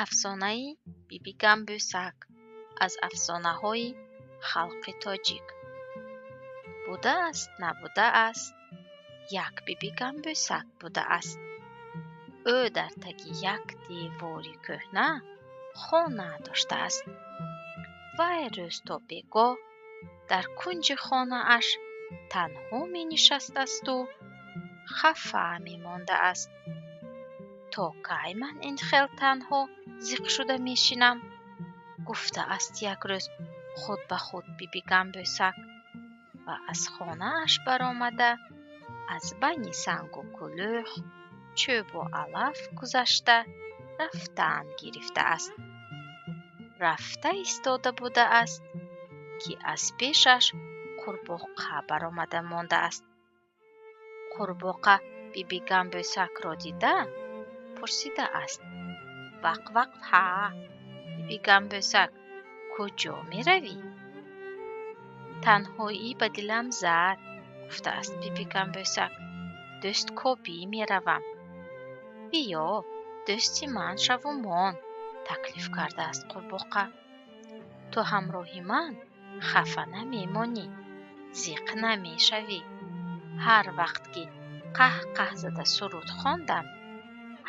Афсонаи Биби Гамбӯсак аз афсонаҳои халқи тоҷик. Будааст, набудааст, як Биби Гамбӯсак будааст. Ӯ дар таги як девори кӯҳна хона доштааст. Вай рӯз то бегоҳ дар кунҷи хонааш танҳо менишастасту хафа мемондааст. То кай ман ин хел танҳо зиқ шуда мешинам? Гуфтааст як рӯз худ ба худ Биби Гамбӯсак ва аз хонааш баромада, аз байни сангу кулӯх, чӯбу алаф гузашта рафтан гирифтааст. Рафта истода будааст, ки аз пешаш қурбоқа баромада мондааст. Қурбоқа Биби Гамбӯсакро дида, пурсидааст: «Вақ, вақ, ҳа, Биби Гамбӯсак, куҷо меравӣ?» «Танҳоӣ ба дилам зад, — гуфтааст Биби Гамбӯсак, — дӯсткобӣ меравам». «Биё, дӯсти ман шаву мон», — таклиф кардааст қурбоқа. «Ту ҳамроҳи ман хафа намемонӣ, зиқ намешавӣ. Ҳар вақт ки қаҳ-қаҳ зада суруд хондам,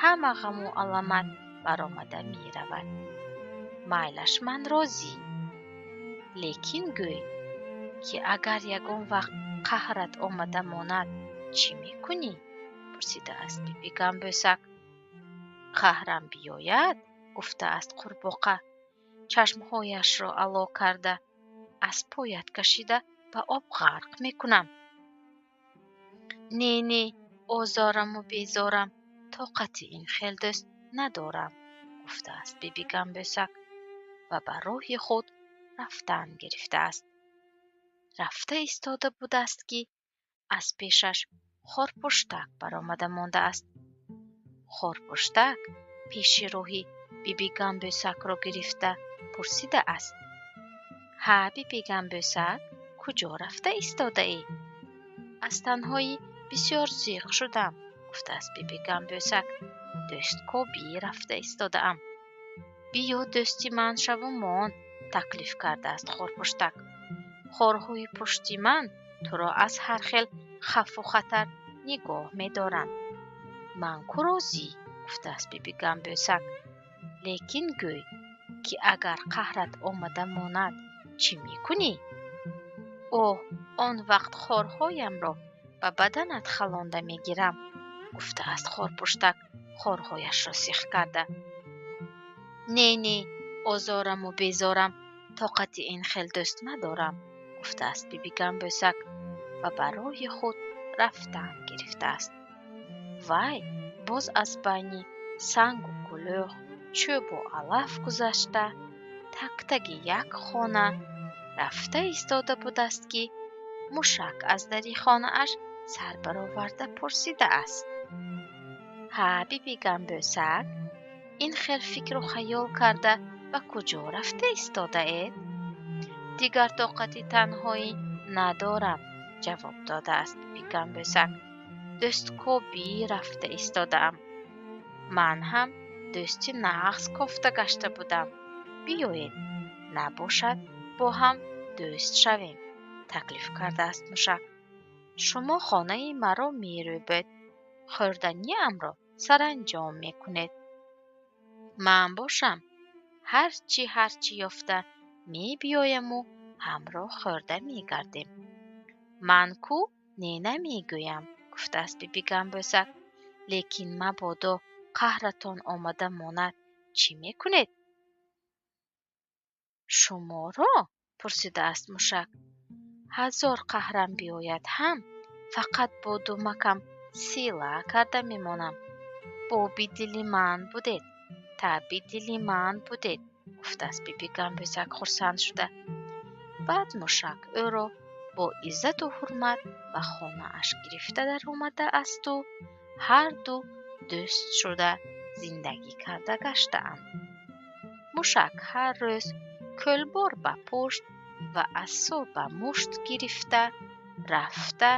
ҳама ғаму аламат баромада меравад». «Майлаш, ман розӣ. Лекин гӯй, ки агар ягон вақт қаҳрат омада монад, чӣ мекунӣ?» пурсидааст Биби Гамбӯсак. «Қаҳрам биёяд, — гуфтааст қурбоқа, чашмҳояшро ало карда, — аз поят кашида ба об ғарқ мекунам». «Не, не, озораму безорам, тоқати ин хел дӯст надорам», — гуфтааст Биби Гамбӯсак ва ба роҳи худ рафтан гирифтааст. Рафта истода будааст, ки аз пешаш Хорпуштак баромада мондааст. Хорпуштак пеши роҳи Биби Гамбӯсакро гирифта пурсидааст: «Ҳа, Биби Гамбӯсак, куҷо рафта истодаӣ?» «Аз танҳоӣ бисёр зиқ шудам, — гуфтааст Биби Гамбӯсак, — дӯсткобӣ рафта истодаам». «Биё, дӯсти ман шаву мон», — таклиф кардааст Хорпуштак. «Хорҳои пушти ман туро аз ҳар хел хавфу хатар нигоҳ медоранд». «Ман ку розӣ, — гуфтааст Биби Гамбӯсак, — лекин гӯй, ки агар қаҳрат омада монад, чӣ мекунӣ?» «Оҳ, он вақт хорҳоямро ба баданат халонда мегирам», — гуфтааст Хорпуштак, хорҳояшро сих карда. «Не, не, озораму безорам, тоқати ин хел дӯст надорам», — гуфтааст Биби Гамбӯсак ва ба роҳи худ рафтан гирифтааст. Вай боз аз байни сангу кулӯх, чӯбу алаф гузашта, тактаги як хона рафта истода будааст, ки мушак аз дари хонааш сар бароварда пурсидааст: «Ҳа, Биби Гамбӯсак, ин хел фикру хаёл карда ба куҷо рафта истодаед?» «Дигар тоқати танҳоӣ надорам, — ҷавоб додааст Биби Гамбӯсак, — дӯсткобӣ рафта истодаам». «Ман ҳам дӯсти нағз кофта гашта будам. Биёед, набошад, бо ҳам дӯст шавем», — таклиф кардааст мушак. «Шумо хонаи маро мерӯбед, хӯрданиамро саранҷом мекунед. Ман бошам, ҳарчи ҳарчи ёфта мебиёяму ҳамроҳ хӯрда мегардем». «Ман ку не намегӯям, — гуфтааст Биби Гамбӯсак, — лекин мабодо қаҳратон омада монад, чӣ мекунед?» «Шуморо?» — пурсидааст мушак. «Ҳазор қаҳрам биёяд ҳам, фақат бо думакам сила карда мемонам. Боби дили ман будед, таби дили ман будед», — гуфтааст Биби Гамбӯсак хурсанд шуда. Баъд мушак ӯро бо иззату ҳурмат ба хонааш гирифта даромадаасту ҳарду дӯст шуда зиндагӣ карда гаштаанд. Мушак ҳар рӯз кӯлбор ба пушт ва асо ба мушт гирифта рафта,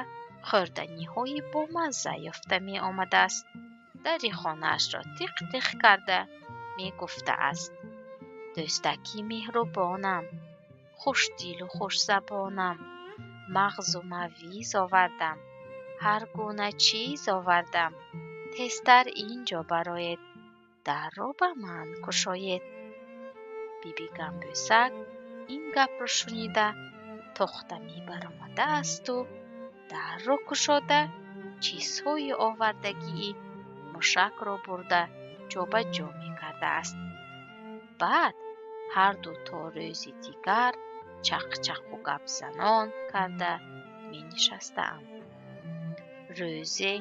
хӯрданиҳои бомазза ёфта меомадааст. Дари хонаашро тиқ-тиқ карда. мегуфтааст: дӯстаки меҳрубонам, хушдилу хушзабонам, мағзу мавиз овардам, ҳар гуна чиз овардам, тезтар ин ҷо бароед, дарро ба ман кушоед. Биби Гамбӯсак ин гапро шунида тохта мебаромадаасту дарро кушода чизҳои овардагии мушакро бурда ҷобаҷо мекардааст. Баъд ҳарду то рӯзи дигар чақчақу гапзанон карда менишастаанд. Рӯзе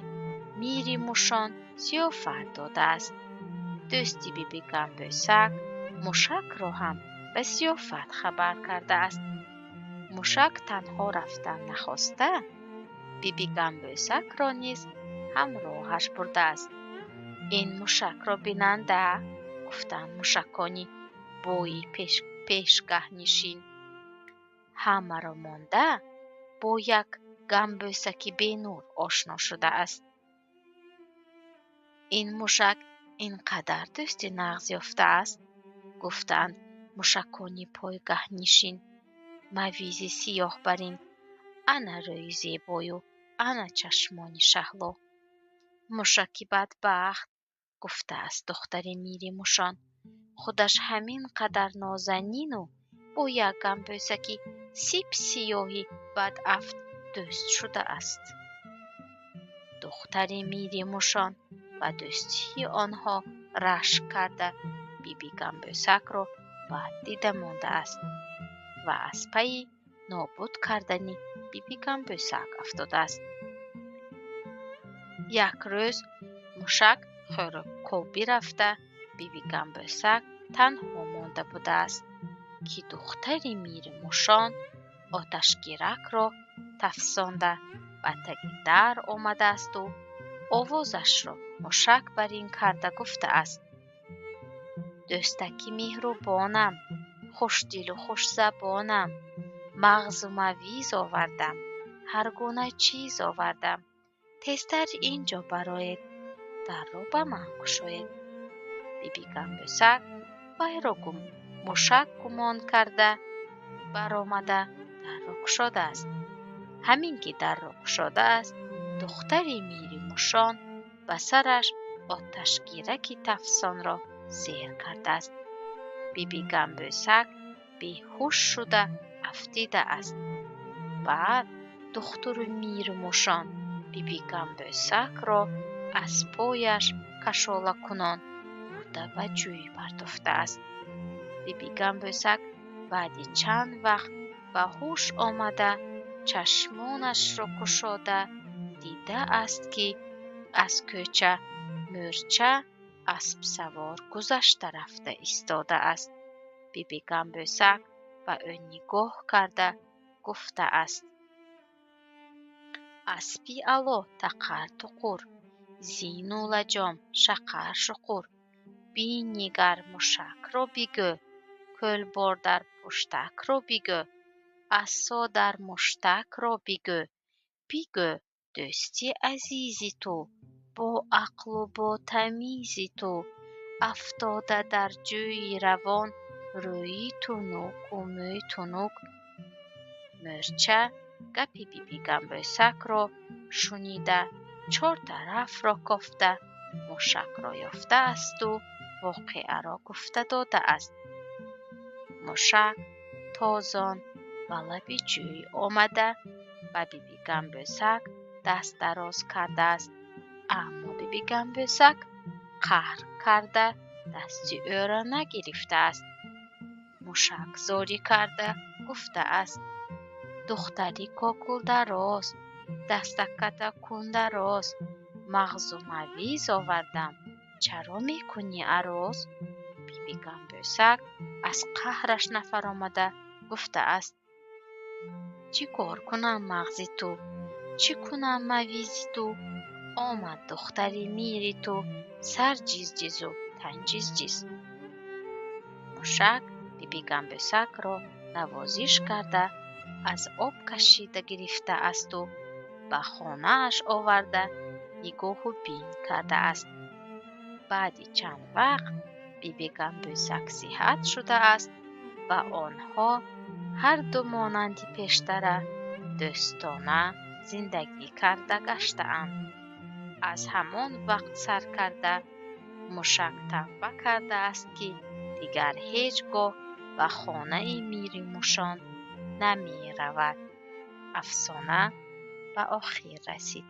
мири мушон зиёфат додааст. Дӯсти Биби Гамбӯсак мушакро ҳам ба зиёфат хабар кардааст. Мушак танҳо рафтан нахоста, Биби Гамбӯсакро низ ҳамроҳаш бурдааст. Ин мушакро бинанда, гуфтанд мушакони бои пешгаҳнишин. Ҳамаро монда бо як гамбӯсаки бенур ошно шудааст. Ин мушак ин қадар дӯсти нағз ёфтааст, гуфтанд мушакони пойгаҳнишин. Мавизи сиёҳ барин, ана рӯи зебою ана чашмони шаҳло. Мушаки бадбахт, гуфтааст духтари мири мушон, худаш ҳамин қадар нозанину бо як гамбӯсаки сип-сиёҳи бадафт дӯст шудааст. Духтари мири мушон ба дӯстии онҳо рашк карда Биби Гамбӯсакро бад дида мондааст ва аз пайи нобуд кардани Биби Гамбӯсак афтодааст. Як рӯз мушак хӯроккобӣ рафта Биби Гамбӯсак танҳо монда будааст, ки духтари мири мушон оташгиракро тафсонда ба таги дар омадаасту овозашро мушак бар ин карда гуфтааст: дӯстаки меҳрубонам, хушдилу хушзабонам, мағзу мавиз овардам, ҳар гуна чиз овардам, тезтар ин ҷо бароед, дарро ба ман кушоед. Биби Гамбӯсак вайро мушак гумон карда баромада дарро кушодааст. Ҳамин ки дарро кушодааст, духтари мири мушон ба сараш оташгираки тафсонро зер кардааст. Биби Гамбӯсак беҳуш шуда афтидааст. Баъд духтури мири мушон Биби Гамбӯсакро аз пояш кашолакунон бурда ба ҷӯй партофтааст. Биби Гамбӯсак баъди чанд вақт ба ҳуш омада чашмонашро кушода дидааст, ки аз кӯча мӯрча аспсавор гузашта рафта истодааст. Биби Гамбӯсак ба ӯ нигоҳ карда гуфтааст: аспи ало тақар туқур, зину лаҷом шақар шуқур, бинигар мушакро бигӯ, кӯлбор дар пуштакро бигӯ, асо дар муштакро бигӯ, бигӯ дӯсти азизи ту, бо ақлу бо тамизи ту, афтода дар ҷӯи равон, рӯи тунуку мӯй тунук. Мӯрча гапи Биби Гамбӯсакро шунида чор тарафро кофта мушакро ёфтаасту воқеаро гуфта додааст. Мушак тозон ба лаби ҷӯй омада ба Биби Гамбӯсак даст дароз кардааст, аммо Биби Гамбӯсак қаҳр карда дасти ӯро нагирифтааст. Мушак зорӣ карда гуфтааст: духтари кокулдароз, дастаката кундароз, мағзу мавиз овардам, чаро мекунӣ ароз? Биби Гамбӯсак аз қаҳраш нафаромада гуфтааст: чӣ кор кунам мағзи ту, чӣ кунам мавизи ту? Омад духтари мири ту, сар ҷизҷизу тан ҷизҷиз. Мушак Биби Гамбӯсакро навозиш карда аз об кашида гирифтаасту ба хонааш оварда нигоҳу бин кардааст. Баъди чанд вақт Биби Гамбӯсак сиҳат шудааст ва онҳо ҳарду монанди пештара дӯстона зиндагӣ карда гаштаанд. Аз ҳамон вақт сар карда мушак тавба кардааст, ки дигар ҳеҷ гоҳ ба хонаи мири мушон намеравад. Афсона ба охир расид.